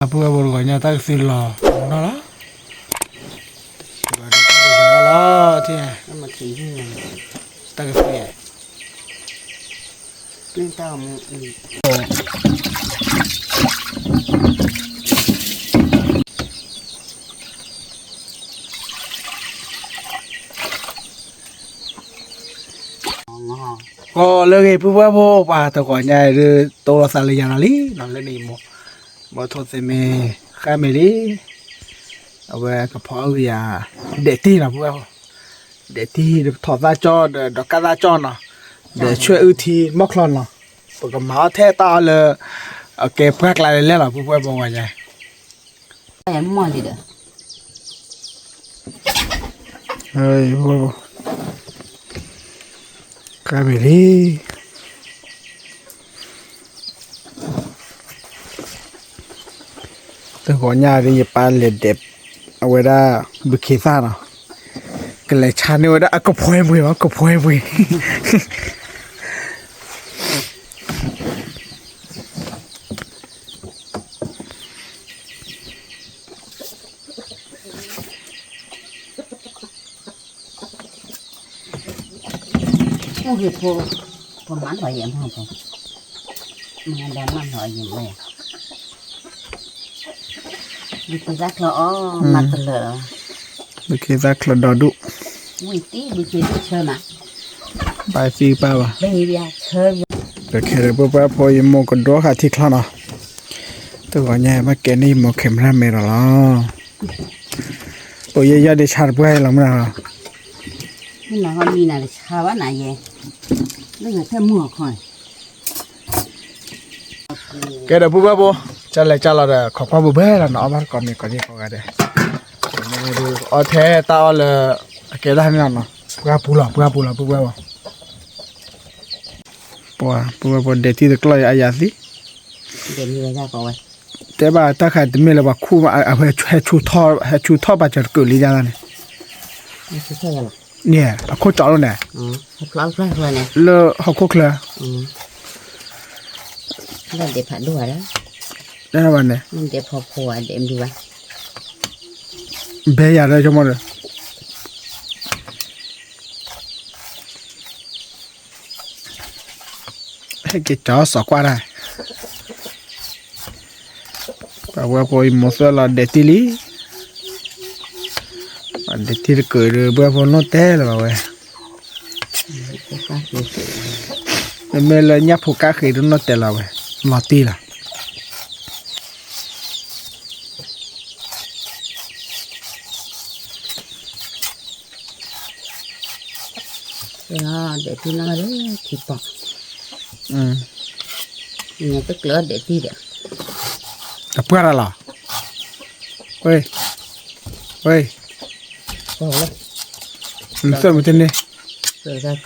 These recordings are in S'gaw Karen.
ပုၢ်ဝဲၢ်ဖိတဂီၤညါတၢ်ကသုလီၤနီၢ်လီၤ, လီၤ, တၢ်ကသု, ကီးလၢဂ့ၤ ပုၢ်ဝဲၢ်ဖိ ပှၤတဂီၤညါဒုး တိလီၤသးလၢယၤနီၤလံနီၤ လၢန့ၣ်ယမိၢ်, ဘီထိၣ်သ့ၣ်မ့ၢ်ဃါမ့ၢ်လံ, အဝဲကဖီအီၣ်ဂ့ၤယၤ ဒဲးတံၢ်နီၤ ပုၢ်ဝဲၢ်ဖိ, ဒဲးတံၢ်ဒီးထီၣ်သၣ်ကၠီဒီး ဒီးကၣ်သၣ်ကၠီနီၤ, ဒီးဆွဲၣ်အုၣ်ထံမီၢ်ချီနီၤ, ပကမၤအီၣ်ထဲတၢ်အီၣ်လၢ အကဲပှၢ်ကျါလဲၣ်လဲၣ်လီၤ ပုၢ်ဝဲၢ်ဖိ ပဂီၤညါ မီၢ်လံဒီး ကါမ့ၢ်လံ, တဂီၤညါဒ်ယပၢ်လဲၤဒဲး အဝဲဒၣ် ဘုခ့သၣ်နီၤ, ကလဲၤဆါန့ၢ်ဝဲဒၣ်အကဖှဲပှ့ၤမး ကဖှဲပှ့ၤ အိၣ်ဂ့ၤဖိ, ပမၤထီၣ်ယဲၢ်မးဖိ, မၤဒၣ်မၤထီၣ်ယဲၢ်မး, ဘုခ့သၣ်ချၢအီၤ မၤတလၢာ်, ဘုခ့သၣ်ချၢဒီဒူၣ်, ဝံၤသံဘုခ့ဒူၣ်ဆၢမး, ဘၣ်သံပၢ်ဘၣ်, ပခဲဒီးပုၢ်ဝဲၢ်ဖိ ယမိၢ်ကဒိဃာ်ထံချီနီၤ, တဂီၤညါဘၣ်ကဲန့ၢ်ယမိၢ် camera man ဒီးလီၤ. အိၣ်ယဲယီၢ်ဒ့ဆါတပှၢ်လီၤမနုၤလီၤ, မ့ၢ်နၤဟီမံနၤတဆါဘၣ်နၤယဲ, လၢဂဲၤထၢၣ်မုၢ်အခီန့ၣ်, ကဲဒီးပုၢ်ဝဲၢ်ဖိ, ကလဲၤကၢ်လီၤဒီး ခိးကွၢ်ဘိဘဲလီၤနီၤ, အီၣ်ဘၣ်တကိးမ့ၢ်ကိးဒံကိးဂၤဒဲး, အီၣ်ထဲတၢ်အီၣ်လၢ အကဲဒၣ်န့ၣ်လီၤနီၤ, ပှၢ်ပူၤလီၤ ပှၢ်ပူၤလီၤ ပုၢ်ဝဲၢ်ဖိ ပှၤ ပုၢ်ဝဲၢ်ဖိ ဒဲးတံၢ်တကျီၢ်အံၤအယၤသံ, တဲဘၣ်တၢ်ခါတမ့ၢ်လၢပှၤခူၣ်ဘၣ်, ဟဲဆူထီၣ်ဘၣ်စၢၤတကုာ်လံဒၣ်န့ၣ်, န့ၣ် အခိၣ်ကၠီလိာ်န့ၣ်, လၢဟီၣ်ခိၣ်ချၢ, လၢဒဲးဖးဒိၣ်ဧါ, ဒဲးဖီဖိဧါ ဒဲးမုၢ်ဘၣ်, ဘဲယၤဒီးဆိကမိၣ်ဒီး ဟဲက့ၤကၠီစီၤကွၢ်တၢ်, ပှၤဝဲဖိအံၤမိၢ်သၢလီၤဒဲးတံၢ်လံ, ဒဲးတံၢ်တကုာ်ဒီး ပှၤဖိနီၢ်တဲလၢၤဘၣ်ဝဲ, မ့မ့ၢ်လၢညၣ်ဖိကါဃ့ဒိၣ်နီၢ်တဲလီၤဝဲ, လီၤတံၢ်လီၤ ဒဲးတံၢ်နီၢ်လၢထံပီၢ်, တကျၢၤဒဲးတံၢ်ဒီး, အပှၢ်တၢ်လီၤ, ဝဲ, ဝဲ, နသၢမုၢ်တန့ၢ်, လၢဃဲအံၤ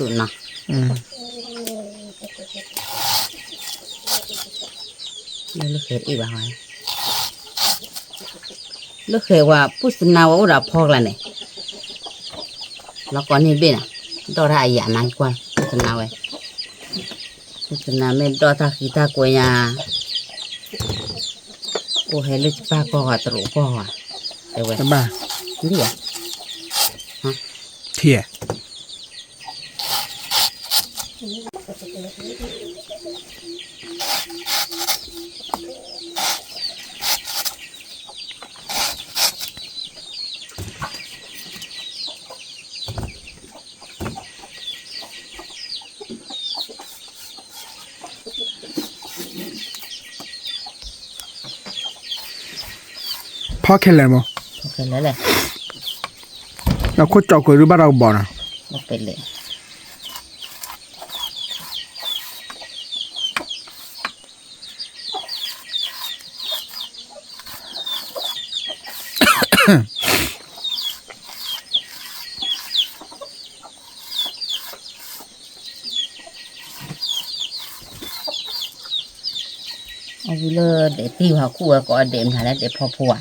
ဘၣ်, လၢဃဲဝဲ ပူၣ်စနါဝဲအိၣ်ဒီးအဖီကျါန့ၣ်, လီၤကီးန့ၢ်ဘ့ၣ်နၤ, ဒီၣ်တၢ်အယၤမးကွၢ် ပူၣ်စနါဝဲ, ပူၣ်စနါမ့ၢ်ဒီၣ်တၢ်ဃံတၢ်ကွဲညါ, အိၣ်ဟဲလၢကပၢ်ကီၢ်ဂၤ တရူးကီၢ်ဂၤ, တဲဝဲ, တဘၣ်, ထံၣ် ဖီခဲလၢာ်မး, အခိၣ်ကၠီကွဲးဒုးဘၣ်ဒီးကဘီနီၤ, အဝံၤလၢဒဲးတံၢ်ဝဲ ဟီၣ်ခိၣ်ဝဲကိးဒဲးမနုၤလဲၣ် ဒဲးဖီဖိဧါ,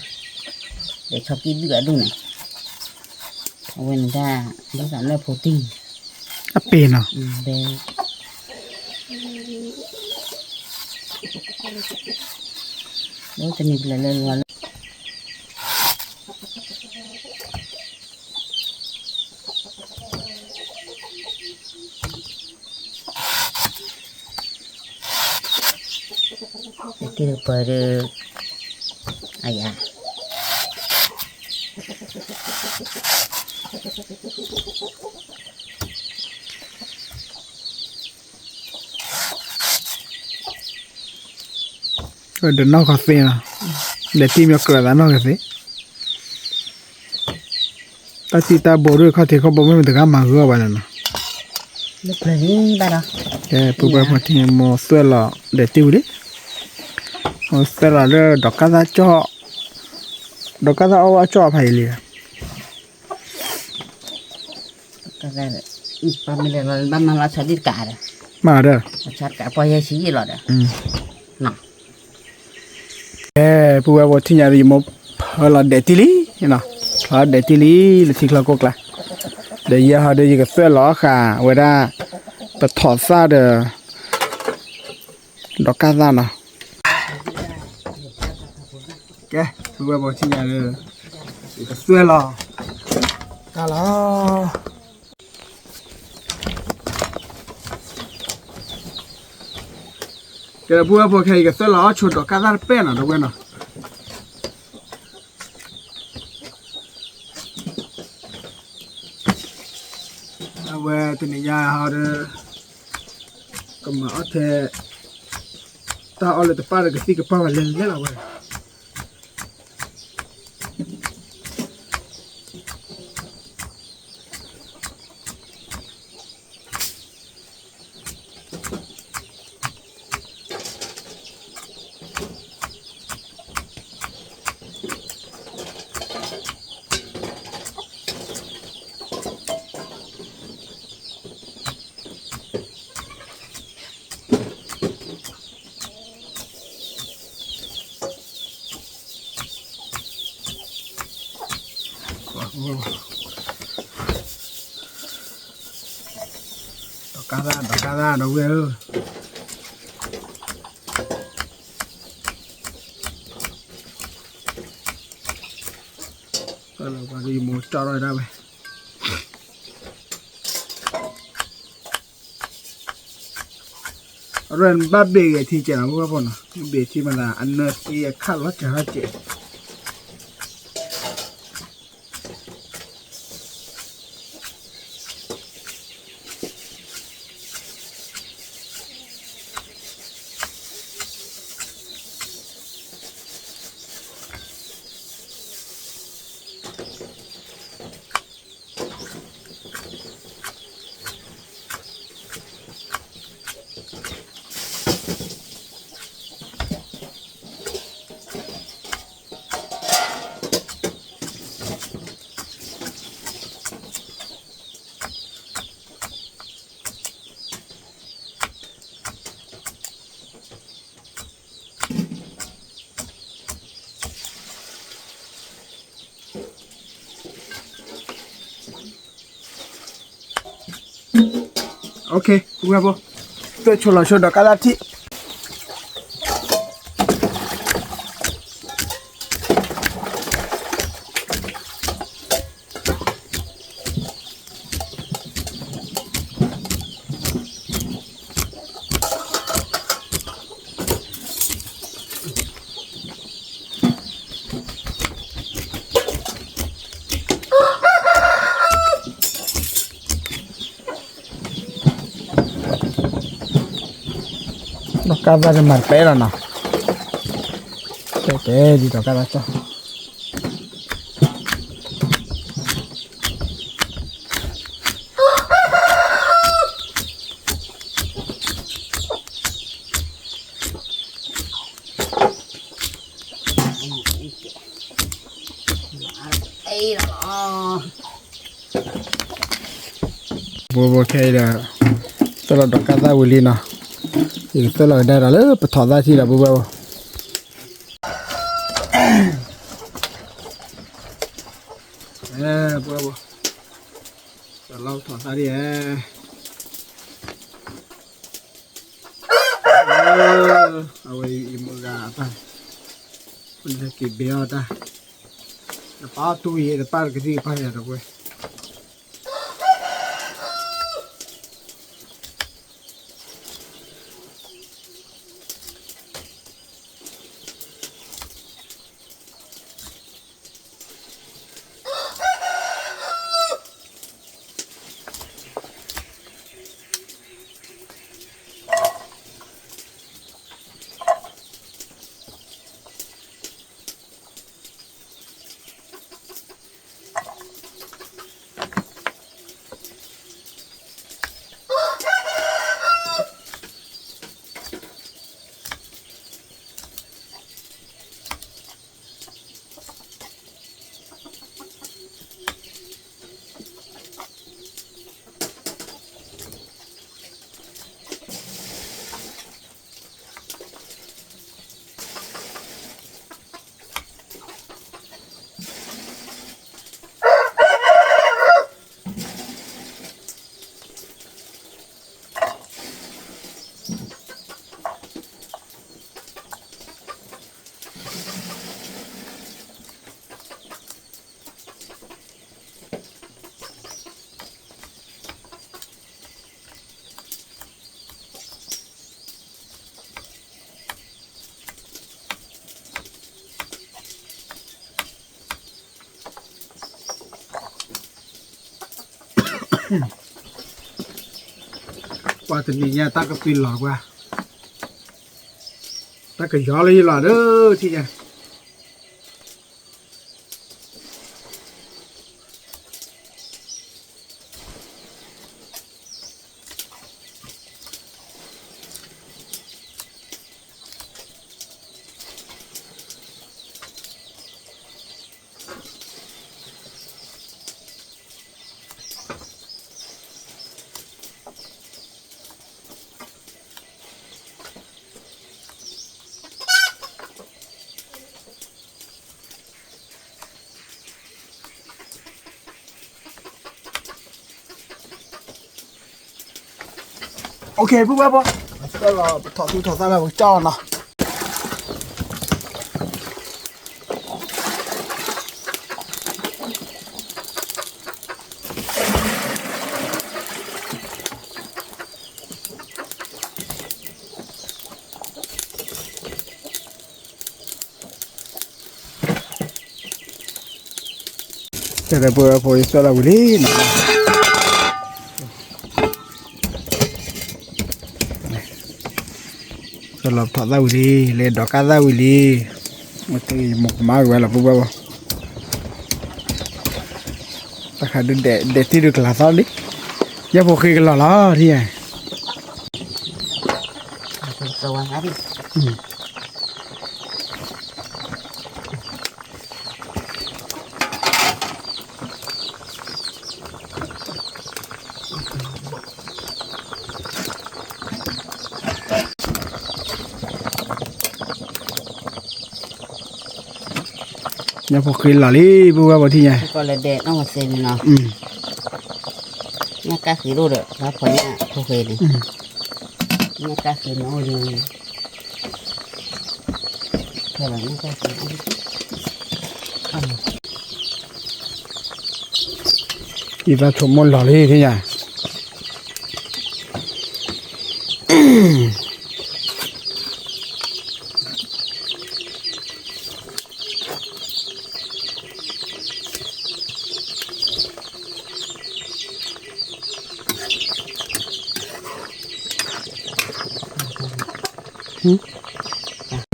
ဒဲးဆီကံၢ်ဒုၣ်အဒူၣ်န့ၣ်, အဝဲန့ၣ်ဒၣ် ဒ်သိးမ့ၢ်ဖိတံၢ်, အပ့ၤနီၤ, ဘဲ တနံၤဘျဲၣ်လၢလီၤလၢ တ့ၢ်ပၢၤဒီး အယၤ ဒီးနီၢ်ခီသ့နီၤ, ဒီးတံၢ်မ့ၢ်ကြၢးသးနီၢ်ခီသ့, တၢ်တံၢ်တၢ်ဘိဒိၣ်ခီၣ်ထံးခီၣ်ဘိမ့ၢ်မတၤတဂၤမၤဂ့ၤအီၤဘၣ်န့ၣ်နီၤ, ကဲ ပုၢ်ဝဲၢ်ဖိထံၣ်မိၢ်သွဲၣ်လီၤဒီးတံၢ်ဝံၤလံ, မိၢ်သွဲၣ်လီၤလၢဒီးကၢ်သၣ်ကၠီၣ်, ဒီးကၢ်သၣ်အီၣ်ဝဲကၠီၣ်အဖးအံၤလံ ပမ့ၢ်လဲၤလီၤဘၣ်မၤလီၤဆီဒံၣ်တကးဒီး, မၤဒီး, ဆီတကးပီၢ်ယဲၢ်ဆံယံာ်လီၤဒီး, အဲ ပုၢ်ဝဲၢ်ဖိထံၣ်ညါဒီး ယမိၢ်ဖၢလီၤဒဲးတံၢ်လံ, ဖၢလီၤဒဲးတံၢ်လံ လၢထံချၢကိးကျါ, ဒီးယဲဟီဒီးယကသွဲၣ်လီၤဃာ်ဝဲဒၣ် ပထီၣ်သၣ်ဒီး ဒီးကၢ်သၣ်နီၤ, ကဲ ပုၢ်ဝဲၢ်ဖိထံၣ်ညါဒီး ယကသွဲၣ်လီၤ ကၢ်လီၤ ကဲ ပုၢ်ဝဲၢ်ဖိခဲအံၤ ယကသွဲၣ်လီၤအီၣ်ဆိဒီးကၢ်သၣ်တပဲၢ်နီၤ ဒီပုၢ်ဝဲၢ်နီၤ, အဝဲတနံၤညါဟီဒီး ကမၤအီၣ်ထဲ တၢ်အီၣ်လၢတပၣ်ဒီးကသံၣ်ကပၢ်ဝဲလဲၤလဲၤလီၤဝဲ ဒီးကၢ်သၣ် ဒီးကၢ်သၣ် ဒီပုၢ်ဝဲၢ်ဧၢ, ပှၤကယမိၢ်ကၠီထီၣ်ဝဲဒၣ်ဝဲ အရဲၣ်နဘၣ်ဘ့ၣ်ဂ့ၤထံကဲးနီၤ ပုၢ်ဝဲၢ်ဖိနီၤ, ဘ့ၣ်ထံမးသး အနၢသံအခၣ်လီၤစှၤထီၣ်ကဲး ပုၢ်ဝဲၢ်ဖိ သွဲၣ်ဆိလီၤဆိဒီးကၢ်သၣ်ထံၣ် ဒီးကၢ်သၣ်တမၤတပဲလီၤနီၤ, ကဲကဲဒ်ဒီးကၢ်သၣ်ကၠီ ဘိဘိခဲအံၤဒီး သွဲၣ်လီၤဒီးကၢ်သၣ်ဝံၤလံနီၤ, ယကသွဲၣ်လီၤကဒါဒီးလၢပထီၣ်သၣ်ထံဒီးဘိဘိ ဘိဘိ လီၤထီၣ်သၣ်ထံဧါ, အဝဲအံၤမုၢ်ဂၤအတၢ် က့ၤဘ့အီၣ်တၢ်, နပာ်အီၣ်တူၢ်ယဲ နပာ်တကသံၣ်ကပၤယၤဒီးဝဲ ပှၤတနံၤညါတၢ်ကပံၤလီၤကွၢ်, တၢ်ကယီလၢယလီၤဒီးထံၣ်ညါ OK ပုၢ်ဝဲၢ်ဖိ, ပထီၣ်သူၣ်ထီၣ်သၣ်လၢပကစၢ်အီၤနီၤ. ကဲဒီးပုၢ်ဝဲၢ်ဖိယသွဲလီၤဝံၤလံနီၤ, သွဲလီၤပထီၣ်သၣ်ဝံၤလံ, လဲၤဒိးကၣ်သၣ်ဝံၤလံ, မ့ၢ်တ့ၢ်မိၢ်ကမါဝံၤဝဲလီၤပုၢ်ဝဲၢ်ဖိ, တၢ်ခါဒုးဒဲးတံၢ်ဒုးကလၤသီလံ, ယဲၢ်ဖိဃ့ကလီၤလီၤထံၣ်ယဲၢ် ညၣ်ဖိဃ့လီၤလံ ပုၢ်ဝဲၢ်ဖိထံၣ်ညါ, ကီၢ်လၢဒဲးနီၢ်ဝဲသ့န့ၣ်နီၤ, ညၣ်ကၣ်ဃ့ဒိၣ်ဒီး ဘၣ်ဖီညၣ်ဖိဃ့န့ၣ်, ညၣ်ကၣ်ဃ့န့ၣ်အိၣ်ဒံး, ဖဲလီၤညၣ်ကၣ်ဃ့ ယဘၣ်ဆိကမိၣ်လီၤလံသ့ၣ်ညါ,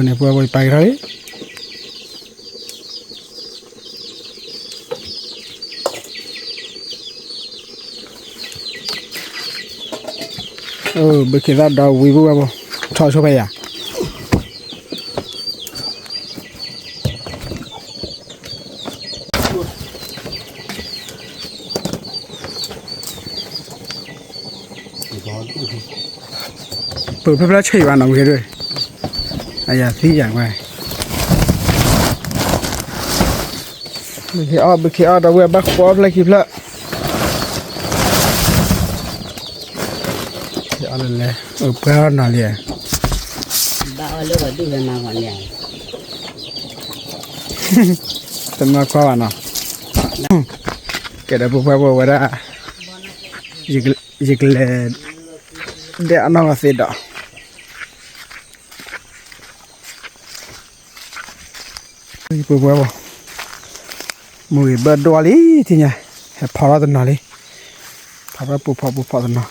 န့ၣ်ပှၤဝဲပာ်ကထီၣ်လံ ဘုခ့သၣ်ဒီဝံၤပုၢ်ဝဲၢ်ဖိ, ထီၣ်ဆိဖဲယၤ, ပဖျၢၣ်ဖျၢၣ်ဆံးဘၣ်နီၤ မ့ၢ်ဂ့ၤဒွဲၣ်, အယၤသံယၤကွၢ်, ဘုခ့အီၣ် ဘုခ့အီၣ်ဒီဝံၤဘၣ်ဃီဖျၢၣ်ခံဖျၢၣ်, အီၣ်လၢလဲၣ် ပှဲၤအီၣ်နီၤလံ, ဘၣ်အီၣ်လၢပှၤဒူၣ်ဖဲမၤဂီၤန့ၣ် တနီၤခွါဘၣ်နီၤ, ကဲဒီးပှၤပှၤဝဲဒၣ်, ယကလဲၤ, ဒဲးအနီၢ်ဂီၤသ့ဒီး, ပှၤပှၤ, မုၢ်ဂ့ၤဘၢဒိၣ်လံထံၣ်ညါ, ဟဲဖီထီၣ်တနီၤလံ, ဖီထီၣ်ပူၤဖီပူၤဖီတနီၤ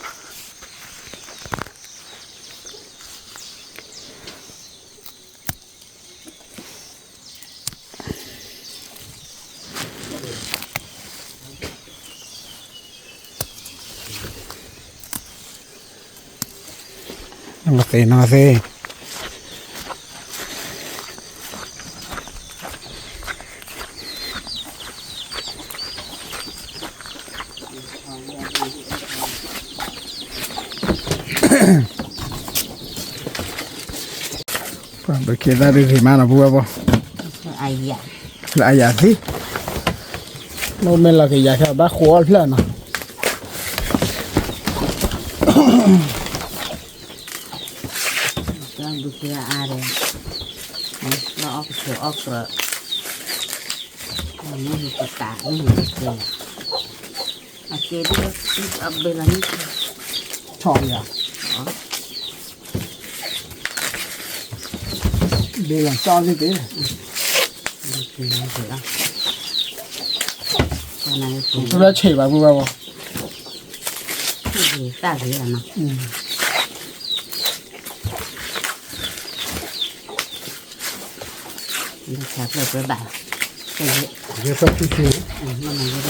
နသ့နသ့, ပှၤဘုခ့သၣ်ဒုးဂ့ၤမးနီၤ ပူဝဲဘီ, လၢအယၤသံ, မ့ၢ်မ့ၢ်လီၤက့ၤယၤခဲဘၣ်ဃိအီၣ်တဖျၢၣ်နီၤ. ဘုခ့အါဒီး, လၢအီၣ်ကဆိးအီၣ်က, မ့ၢ်ဟူးကတး, မ့ၢ်ဟူးကတး, အကဲဒ်, အဘ့လီၤန့ၣ်, ထီၣ်ယၤ, ဘ့လီၤစီသ့ၣ်, တဖျၢၣ်ဆံးဘၣ်ပူဝဲဘီ, တၢ်ဂ့ၤလီၤနီၤ. ယဲၢ်ဖျၢၣ်ခံဆံန့ၣ်, ယဲၢ်ဖျၢၣ်ခံဆ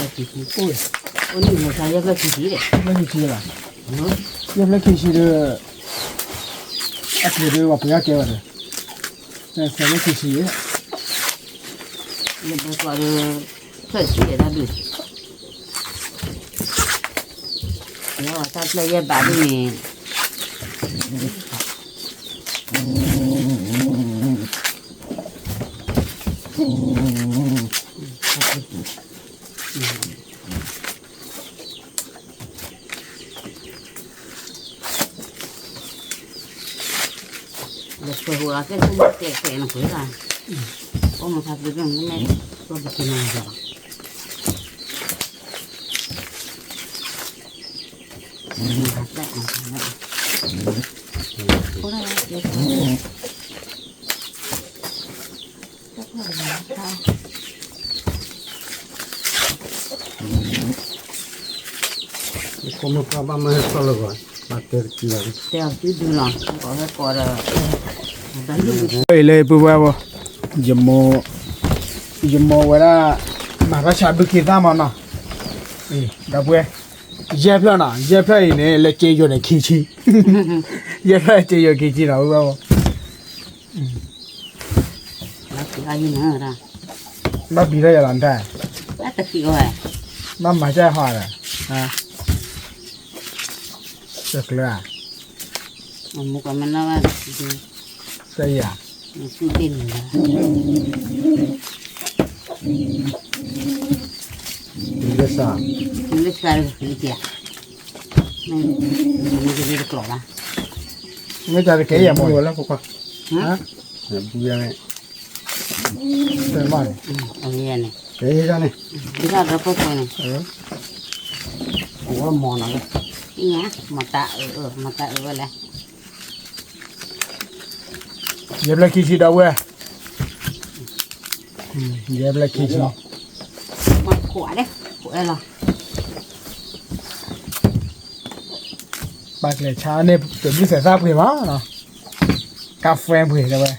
ံ, ယဲၢ်ဖျၢၣ်ခံဆံဒီး, အက့ၤဒုးပှၤပှ့ၤအကဲဝဲဒီး, ယဲၢ်ဖျၢၣ်ခံဆံ, ယဲၢ်ဖျၢၣ်ကီးဒီး, ဖျၢၣ်ဆံဒီးတၢ်ဒုး, ယဲၢ်ဖျၢၣ်ယဲၢ်ဘးဒ်န့ၣ် လၢပှဲၤဟူးလီၤကဲဆိကမိၣ်ကျဲးကျဲးနကွ့ၢ်လီၤ, အိၣ်မူဖးဖျိကမ့ၢ်, ကီၢ်ပက့ၤနၤလီၤ, အိၣ်ဒၣ်လၢကျဲးကျဲး ယခိၣ်မုၣ်ပှၢ်ဘၣ်မၢဟဲထီၣ်လၢဂီၤ, ဘၣ်တဲတကံလီၤ, တဲအီၤစုဒုလီၤ, ကီးဟဲကီးဒီး, လၢပူဝဲဘီ, ယမိၢ်, ယမိၢ်ဝဲဒၣ်, မၤတၢ်ဆါဘုခ့သၣ်မးနီၤ, ဒီပုၢ်ဝဲၢ်, ယဲၢ်ဖျၢၣ်နီၤ, ယဲၢ်ဖျၢၣ်အံၤန့ၣ် လဲၤက့ၤယိာ်န့ၣ်ခံဆံ, ယဲၢ်ဖျၢၣ်က့ၤယိာ်ခံဆံနီၤ ပူဝဲဘီ ဘၣ်ပျံၤထီၣ်ယၤလီၤနတၢ်, ဘၣ်မၤကၢ်ဟီဒီး, တကျၢၤဧါ, တယၤ, လၢစး, လၢစး, မ့ၢ်တၢ်တကဲယၤမ့ၢ်, ဘုယၤန့ၣ်, တဲမးန့ၣ်, ကဲယၤန့ၣ်, ဘုယၤဒီးဖိဖိန့ၣ်, အဝဲမီၤနီၤ, မၤတၢ်အၢ, မၤတၢ်အၢဝဲလဲၣ်, ယဲၢ်ဖျၢၣ်ခံဆံဒီပုၢ်ဝဲၢ်, ယဲၢ်ဖျၢၣ်ခံဆံ, ပှၤခိးအီၤ, ခိးအီၤလီၤ, ပာ်ကျဲၤဆါန့ၣ် တဘျုးသဲးသၣ်ပှ့ၤမးနီၤ, ကါ friend ပှ့ၤတဲဝဲ,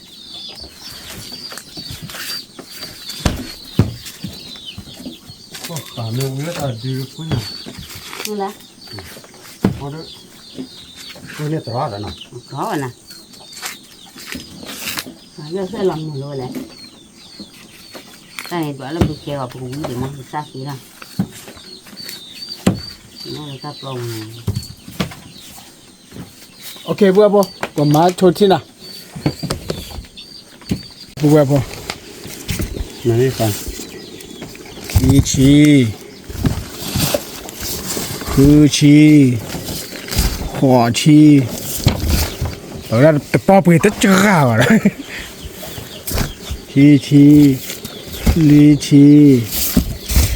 ဃမ့ၢ်ဝံၤလၢတၢ်ဒုးဖိညါ, လၢ, န့ၣ်တြီဒီးနီၤ, တြီဝဲနီၤ, လၢဖျၢၣ်လီၤမုၢ်လီၤဝဲလဲၣ်, တၢ်န့ၣ်ဒွးလၢပကဲအီၤ ပကဝံၤဒံးမး ပစၢ်သံလီၤ, နတၢ်ပျီပူၤန့ၣ်, ပဝဲဖိ, ပမၤထိထံၣ်နၤ, ပဝဲဖိ, ခံဆံ, ဃုဆံ, ဃိးဆံ, အဝဲဒၣ်တပီၢ်ပှ့ၤတစှၤဘၣ်ဒီး, ခံဆံ, လွံၢ်ဆံ,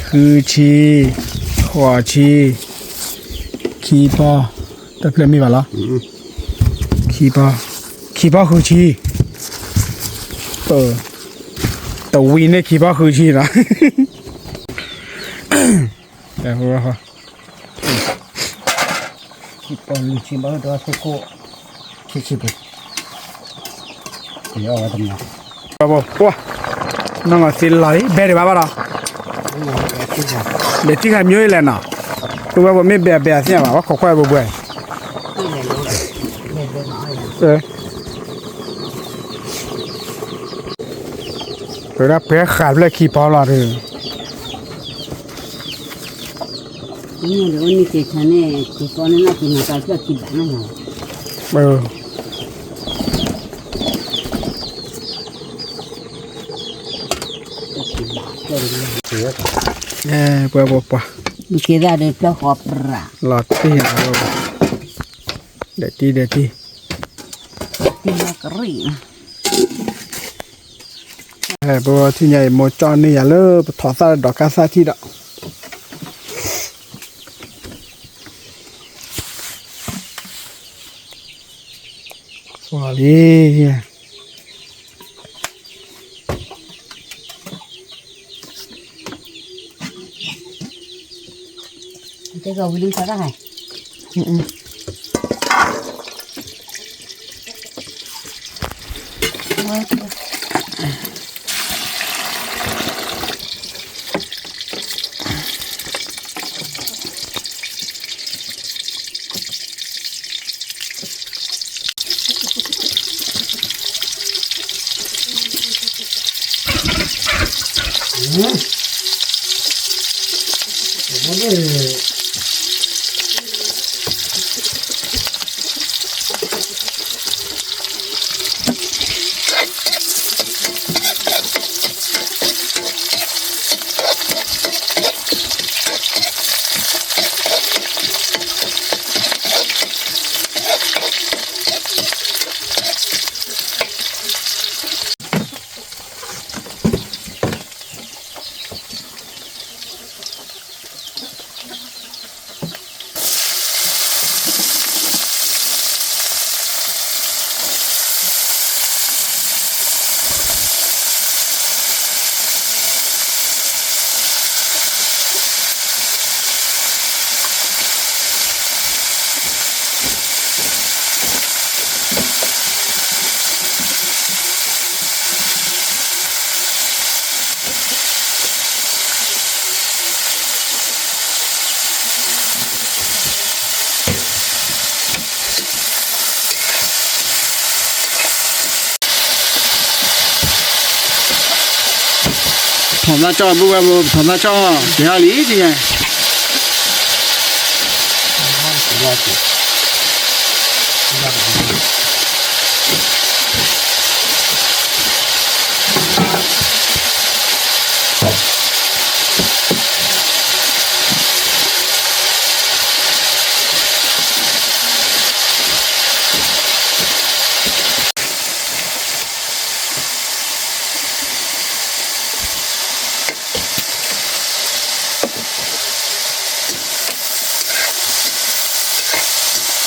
ဃုဆံ, ဃိးဆံ, ခံပီၢ်, တဖျၢၣ်မ့ၢ်ဘၣ်လီၤ, ခံပီၢ်, ခံပီၢ်ဃုဆံ, တဝံၤန့ၣ်ခံပီၢ်ဃုဆံလီၤ. ပီၢ်လွံၢ်ဆံဘၣ်ဒီးသကိး ခံဆံပူၤ, ပီၢ်, နီၢ်လီၤသ့လီၤလံ ဘဲဒံးဘၣ်ဘၣ်ဒီး, ဘဲထံခါမျိုးလဲၣ်နီၤ, ပဝဲပမ့ၢ်ဘဲဘဲအသ့ၣ်ဘၣ် ဝဲခိးခွဲးဘှဲဘှဲ, ပဝဲဒၣ်ပှဲၤဃာ်ဖျၢၣ်ခံပီၢ်လီၤဒီး န့ၣ် ပှၤပှၤပှၤ လီၤတံၢ်, ဒဲးတံၢ်ဒဲးတံၢ်, ပထံၣ်ညါအံၤ မိၢ်ကၠီန့ၢ်ယၤလၢပထီၣ်သၣ်ဒီးကါသၣ်ထံၣ်ဒီး လံ တဲကဝံၤလံခါတၢ်ဟဲ ထီၣ်သၣ်ကၠီၣ် ဘုဝဲဘိ ထီၣ်သၣ်ကၠီၣ် ကဲဟီလံ တယဲၢ် ထီၣ်သၣ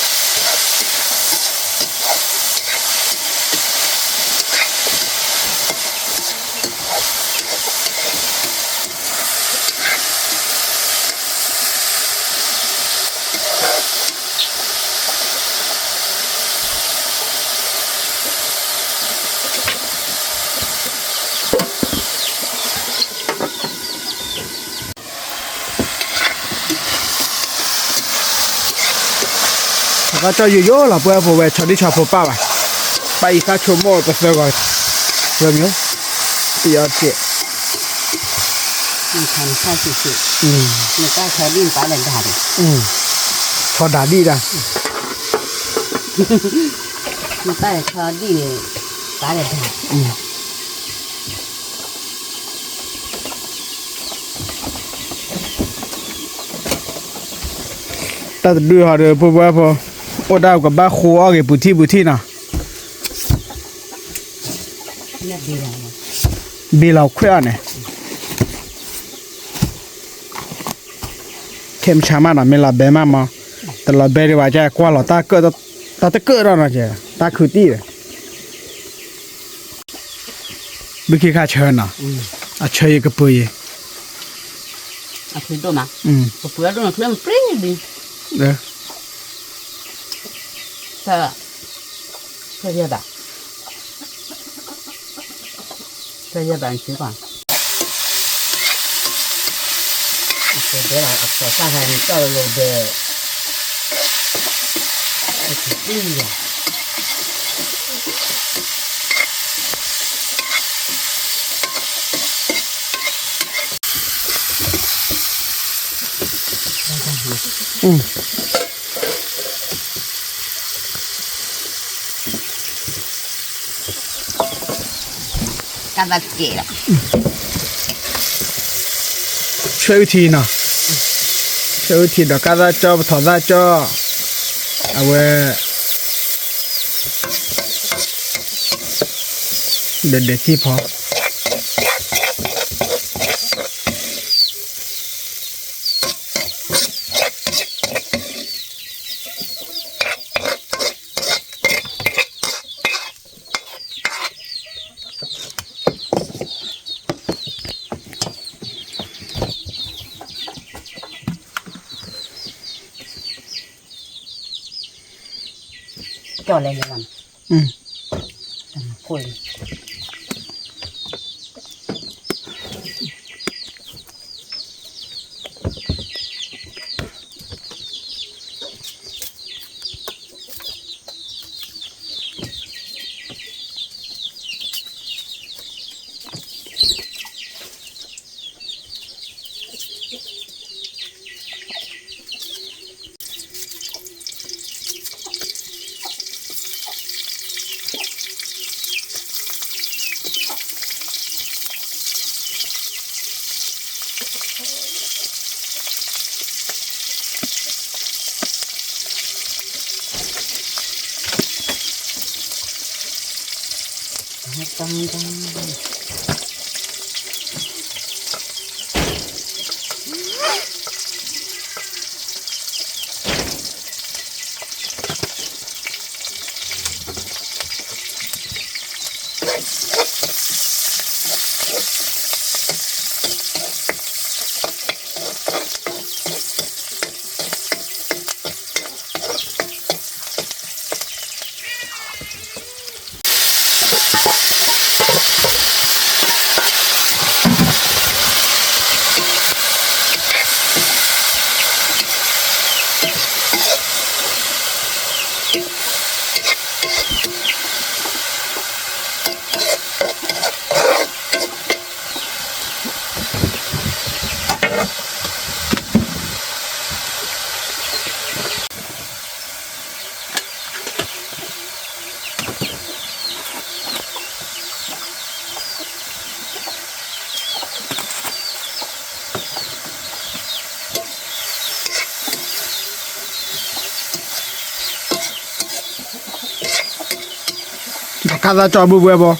်ကၠီၣ်ယိယိလီၤ ပှၤဖိဝဲ ဆီဒံၣ်ဆီဖိပၢ်ဘၣ်, ပၢ်အံၤသၣ်ဆိကမိၣ်ပသၢဂီၤ, ဝဲမ့ၢ်, ပယီၤတ့ၢ်, ဆီဒံၣ်ပၢ်လဲၤဒၣ်, ဆီဒံၣ်ဒၣ်, နပၢ်ဆီဒံၣ်န့ၣ်, ပၢ်လဲၤဒၣ် တၢ်တဒုဟီဒီး ဖိဖိဖိ, အိၣ်ဒၣ်ကဘၣ်ဃိအီၣ်ဂ့ၤပူၤထံၣ်ပူၤထံၣ်နီၤ, ဘ့ၣ်လီၤခွဲးအီၤန့ၣ် ခဲမုၢ်ဆါမးနီၤ မ့ၢ်လီၤဘဲမးမး, တလီၤဘဲဒံးဘၣ် ကဲကွၢ်လီၤတၢ်ကၢၣ်, တၢ်တကၢၣ်ဒီးနီၤ ကဲ, တၢ်ခုတံၢ်ဒီး, ဘုခ့ခါဆၢနီၤ, အဆၢယကပၢၤယဲ, အဖုဒိၣ်မး, ကပၢၤဒိၣ်န့ၣ် ချၢမ့ၢ်ပြံဒံး, ဆၢယဲဘၣ်, ဆၢယဲဘၣ်န့ၣ် ကီး အကဲဒီးအကီးတၢ်ဂၤန့ၣ် ကၢ်လီၤလီၤဘဲ, အကတံၢ်လီၤ, ကၢ်သၣ်ကဲးလီၤ, ဆွဲဝံထံနီၤ, ဆွဲဝံထံဒီးကၢ်သၣ်ကၠီ ပထီၣ်သၣ်ကၠီ, အဝဲ ဒဲးဒဲးကံၢ်ဖီ ကၠီၣ်လဲၣ်လဲၣ်လီၤ, ကၢ်သၣ်ကၠီၣ်ဘုဘှဲဘီ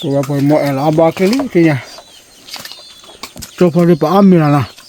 ပဝဲပမိၢ်အဲၣ်လီၤအဘီကျ့လံ သ့ၣ်ညါ, ကၠိဖိဒုးပအီၣ်မ့ၤလီၤနီၤ. က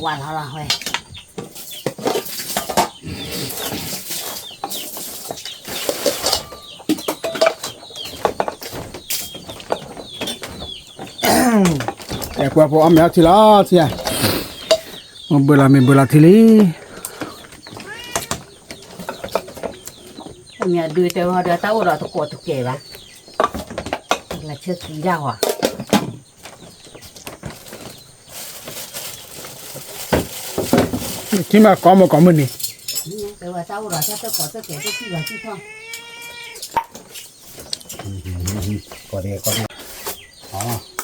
ပှၤလီၤလီၤဝဲ အဲ ပှၤဖိအီၣ်မ့ၤအီထံလီၤထံဧါ, မ့ၢ်ဘၢလီၤမ့ၢ်ဘၢလီၤထံလံ. မ့ၢ်အဒုးတဲဝဲဒီးတၢ်အိၣ်ဒီးတကိးတကဲဘၣ်, လၢဆၢသံဒၣ်ဝဲ ထံမ့ၢ်ကိးမ့ၢ်ကိးမုၢ်နံၤ, တဲဝဲတၢ်အိၣ်ဒီးတၢ်တကိးတကဲတထံၣ်လီၤထံၣ်ထီၣ်, ကိးဒံးကိးဒံး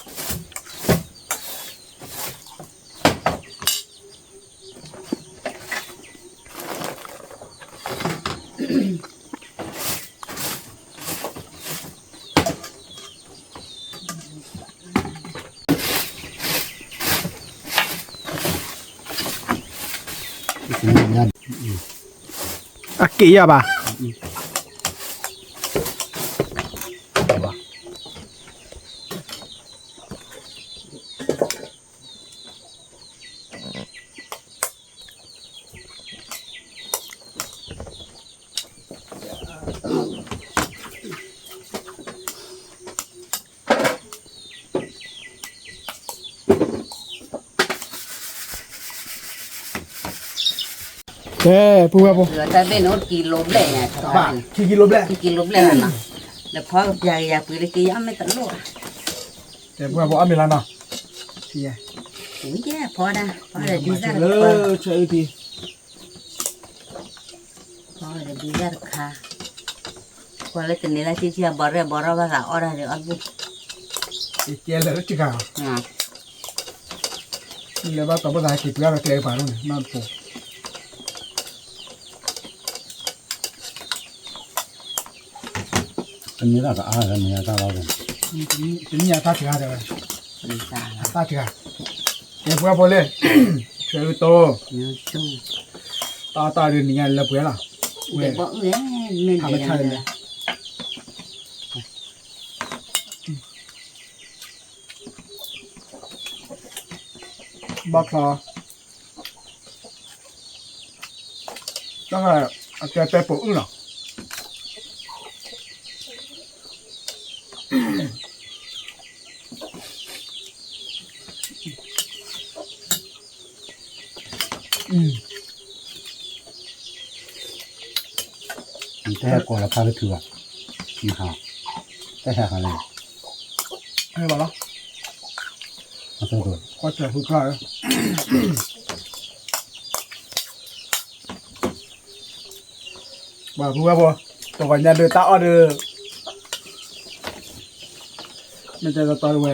အက့ၤယၤဘၣ်. ကဲ ပုၢ်ဝဲၢ်ဖိ, တၢ်ဘ့ၣ်န့ၣ်အိၣ်ခံကံလိဘျဲၣ်ညါ, ခံကံလိဘျဲၣ်, ခံကံလိဘျဲၣ်လီၤနီၤ, ဒီးဖီကပျၢ်က့ၤယၤပှ့ၤလၢက့ၤ ယအီၣ်မ့ၢ်တလိၣ်ဘၣ်, ကဲ ပုၢ်ဝဲၢ်ဖိ အီၣ်မ့ၤလီၤနီၤ, ဝံၤကဲ ဖီဒၣ်, ဖီဒီးဒုးစၢ်တခါ, ဖီဒီးဒုးစၢ်တခါ, ကွၢ်လၢတန့ၢ်လၢ်ထံထံအဘီရဲၣ်ဘီရဲၣ်ဘၣ်သးအီၣ်ဒၣ်ဒီးအီၣ်ဘၣ်, ကဲလၢတဂၤ, လၢဘၣ်တီၤဘၣ်သးဟဲက့ၤပှ့ၤအီၣ်ဒီးကျဲကပၤဒ်န့ၣ်, တန့ၢ်လၢ်ကအါလၢမ့ၢ်တၢ်လီၤ, တနံၣ်အတၢ်တဂၤဒီး, အတၢ်တဂၤ, ကဲ ပုၢ်ဝဲၢ်ဖိလံ, ဆှၢအုၣ်တိ, တၢ်တၢ်ဒုးနံၤညါလၢပှဲၤလီၤ, ဝဲ, ဖးမဆါလၢ, ဘီချီ တၢ်ဃာ်အကဲတဲပိာ်အုၣ်လီၤ, တဟဲကိးလီၤဖးလၢထုဘၣ်, တဟဲဃာ်လၢ, ဟဲဘၣ်လီၤ, ကွၢ်စၢၤဖုဖျါ, ပှၤဖုဝဲဖိ, တဂီၤညါဒုးတၢ်အီၣ်ဒုး, မ့ၢ်တဲတီတီဝဲ,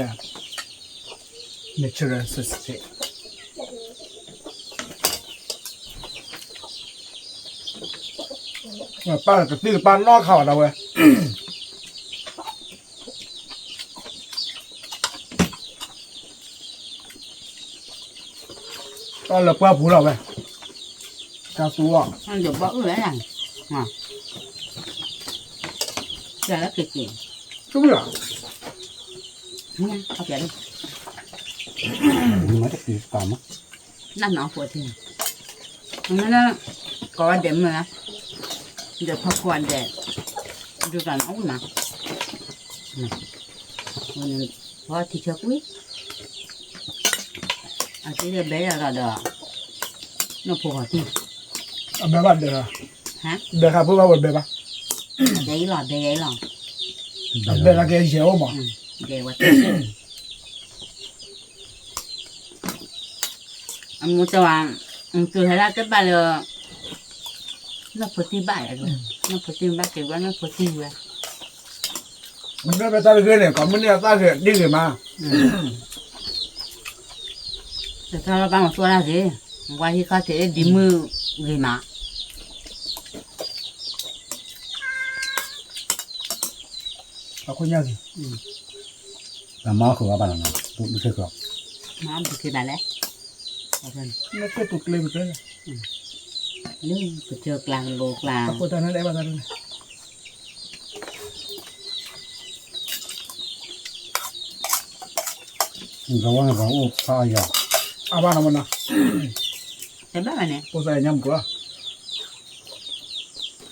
natural ပၢ်ကသံၣ်ကပၢ်နီၢ်ခါဘၣ်ဒၣ်ဝဲ တၢ်လၢပှၢ်ပူၤလီၤဝဲ, တၢ်သူအီၤ, ယဘီအုၣ်လဲၣ်, ကဲလၢက့ၤက့ၤ, သူလီၤ, မ့ၢ်တက့ၤကမ, နနီၢ်ဖိထံ, မ့ၢ်လၢ, ကိးဝဲဒဲးမုၢ်လၢ, ဒဲးဖီခိၣ်အဒဲး, ဒုးတၢ်နအိၣ်နၤ, ဖီထံဆၢကွံ အသ့ၣ်ဘဲယၤဒီး, နီၢ်ဖိဂီၤတံၢ်, အဘဲဘၣ်ဒဲး, ဒဲးခါဖိဘၣ်ဝဲဘဲဘၣ်, ဒဲးအံၤလီၤ ဒဲးယဲအံၤလီၤ, အဘဲလၢကဲယဲအိၣ်မး, ဒဲးဝဲ, အမူတဝါ, တုၤဟဲဒၣ်တဘၣ်လၢ, နီၢ်ဖိတံၢ်ဘၣ်, နီၢ်ဖိတံၢ်ဘၣ်က့ၤဝဲ နီၢ်ဖိတံၢ်ဝဲ မ့ၢ်ဘၣ်တၢ်တဂ့ၤန့ၣ် ကိးမုၢ်နံၤအသၣ်ဂ့ၤဒ်ဂ့ၤမး, တၢ်လီၤဘၣ်မၤသူၣ်တၢ်ဂ့ၤ, ဝါဟံၣ်ခီၣ်ထံးဒ်မုၢ်ဂ့ၤမး, အခိၣ်ညါဂ့ၤ, တၢ်မၤအီၣ်ဃုာ်ဘၣ်ဘၣ်လီၤနီၤ, ဘုခ့ဃုာ်, မၤဘုခ့ဘၣ်လဲၣ်, မ့ၢ်ကျဲပူၤကျဲပူၤကျဲ, လၢပကၢၤကျါကလိကျါ, အဃိတၢ်န့ၣ်လၢအဲၣ်ဘၣ်တၢ်ဒ်န့ၣ်, ကဝီၤန့ၣ်ပှၤအိၣ်ဖးအယၤ, အဘၣ်နီၤမနီၤ, တဲဘၣ်ဘၣ်န့ၣ်, ဖိသၣ်ညါမူကျီ,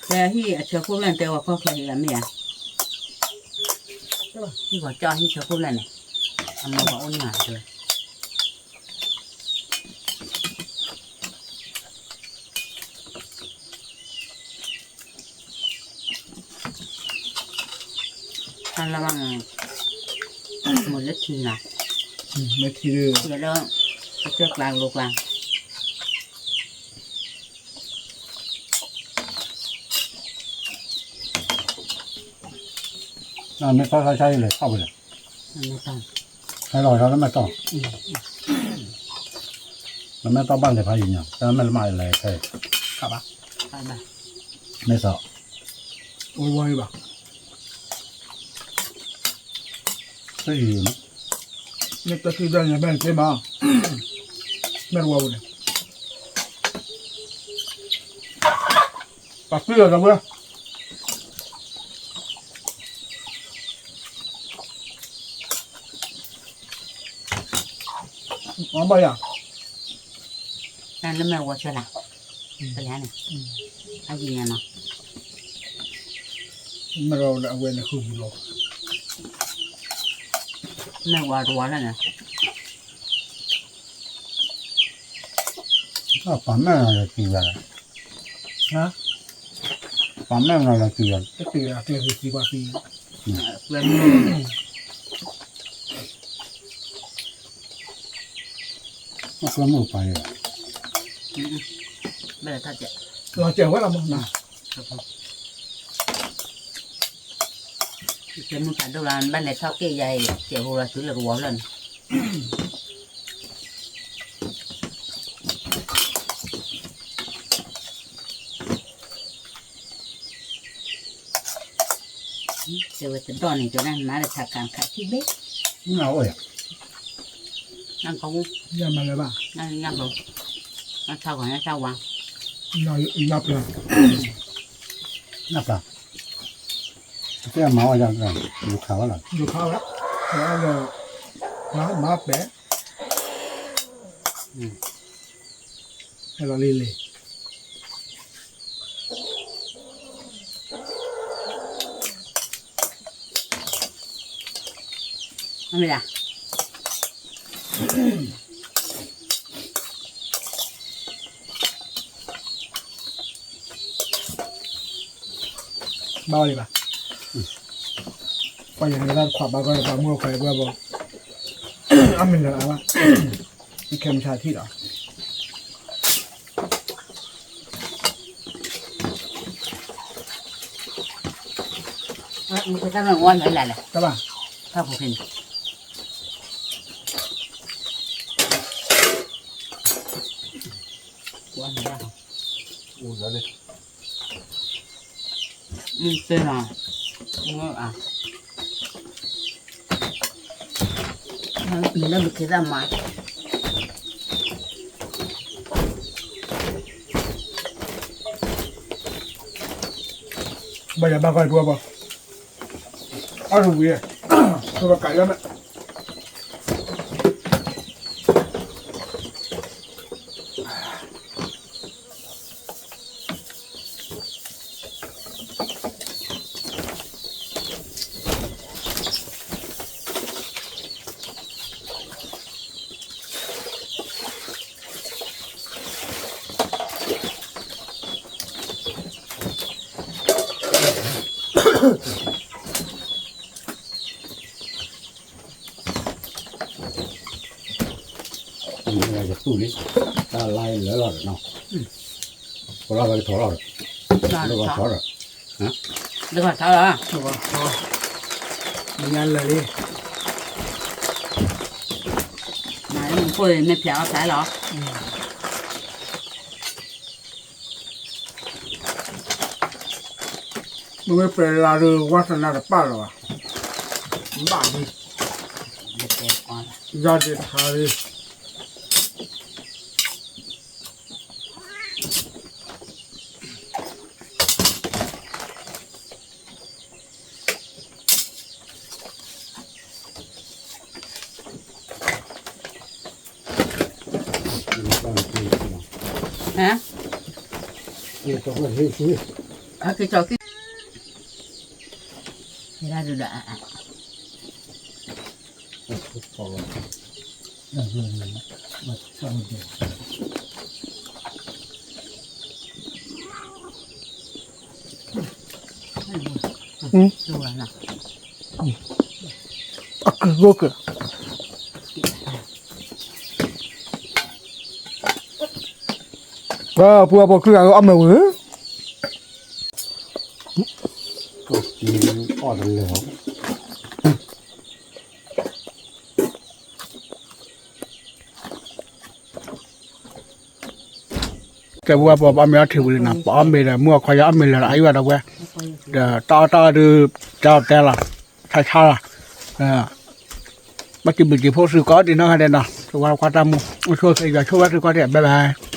ဖဲဟံၣ်အဆၢခိၣ်ဖျၢၣ်န့ၣ် တဲဝဲခီၣ်ချၢဟံၣ်အမ့ၢ်ဧါ, ဟံၣ်ဂီၤကၠီၣ်ဟံၣ်ဆၢခိၣ်ဖျၢၣ်န့ၣ်, အမိၢ်ပှၤအိၣ်န့ၢ်ဧါတဲဝဲ တၢ်လၢဘၣ်န့ၣ်, မ့ၢ်လၢထံနီၤ, လၢထံဒီး, လၢ, ကစၢၢ်ကျါကလိကျါ, နမ့ၢ်တီၢ်ဆါဆါယလဲၤထီၣ်ဝဲလဲၣ်, ဟဲလီၤလၢမဲၢ်တီၢ်, နမ့ၢ်တီၢ်ဘၣ်လဲၤဖးယံၤညါ, တၢ်မဲၢ်လၢမးလဲၤခဲအံၤ, မ့ၢ်စီၤ, ဝဲဝဲဘၣ်, တယံၤ, မ့ၢ်တထံၣ်ဘၣ်ညါဘၣ်န့ၣ်သ့မး, မဲၢ်တဝီပူၤန့ၣ် ပှၤသံလီၤဒီးဝဲ, အဘၣ်ယၤ, တၢ်လၢမဲာ်ဝီၤဆၢလၢ်, ပလဲၤန့ၣ်, အယံၤညါနီၤ, မဲာ်ဝီၤလၢအဝဲန့ၣ်ဃုာ်ပူၤလီၤ, မဲာ်ဝီၤတဝီလၢန့ၣ် ပှၤမဲာ်နီၤလၢတုၤယၤ, ပှၤမဲာ်နီၤလၢတုၤယၤ, တတုၤယၤကျဲသံကွၢ်သံ, ကျဲမုၢ်ပှၤယၤ, လီၤစဲးဝဲလီၤမး, ကျဲမုၢ်ဖးဒိၣ်လီၤ ဘၣ်လဲၤထီၣ်က့ၣ်ယၤအံၤ စဲးဖိလီၤတုၤလၢကဝီၤဖျၢၣ်န့ၣ် တဲဝဲတဒီၣ်န့ၣ် ကနၣ်မၤလၢထးကၢ်ခးထံၣ်ဘ့ၣ်, နၢ်အိၣ်ယၤ, နၢ်ကီ, ယမၤလၢၤဘၣ်, နၢ်ကီ, နၢ်ထါဂီၤနၢ်ထါဝါ, နၢ်ပျၢ်, နၢ်ပျၢ်, တဲမၤအီၣ်ယၤ, ယခးဝဲလီၤ, ယခးဝဲ, မၤပဲာ်, ဟဲလီၤလံလံ မ့ၢ်ဒၣ် ဘၣ်ဝဲလံဘၣ်, ပှၤယၤန့ၣ်တၢ်တခွးဘၣ်ကီၢ်န့ၣ် ပှၤမုၣ်အခွဲးပှဲၤဘၣ်, အမ့ၢ်လၢအဘၣ်, ယခဲမုၢ်ဆါထံၣ်ဒီး တၢ်ဘၣ်, တၢ်ဖိဖဲန့ၣ် သ့လီၤ, မ့ၢ်လၢမ့ၢ်က့ၤသၣ်မၤ ဘၣ်ယၤဘၣ်ကီၢ်တပှဲၤဘၣ်, အါတဝံၤ, ပကးယါမး ယတူၢ်လံ, တၢ်လါလၢလီၤဒီးနီၤ, ကလီၤဝဲကထီလီၤဒီး, လၢဂီၤထီဒီး, လၢဂီၤထီလီၤ, မ့ၢ်ညါလၢာ်လံ, မ့ၢ်ဖိမ့ၢ်ဖျါအီၣ်ဖျါလီၤ. မ့ၢ်ဝဲပှဲၤလၢဒုး ဝါသနာတပာ်လၢၤဘၣ်, ဘၣ်ဒုး, ယၤဒုးထါဒုး မ့ၢ်ဘၣ် က့ၤကၠီက့ၤ အကဂိက့ၤ ပှၤဖိအဖိခုဂၤ အီၣ်မ့ၤဝံၤ အီၣ်တလဲၤ ကဲပှၤပှၤပအီၣ်မ့ၤအီထံဝံၤလံနီၤ, ပအီၣ်မ့ၤဒီး မုၢ်အခီယၤအီၣ်မ့ၤလၢာ်ဒီး အအံၤဝဲဒီးဝဲ, ဒီးတၢ်အီၣ်တၢ်အီဒုး တၢ်တဲလီၤ, ဆါဆါလီၤ, ဘၣ်တံၤမုၢ်တံၤဖိသုကိးဒံးနီၢ်ဂၤဒဲးနီၤ, တဝါတခွါတၢ်မူ, အိၣ်ဆိၣ်သ့ယွၤဆိၣ်ဝဲသုကိးဒံး bye bye.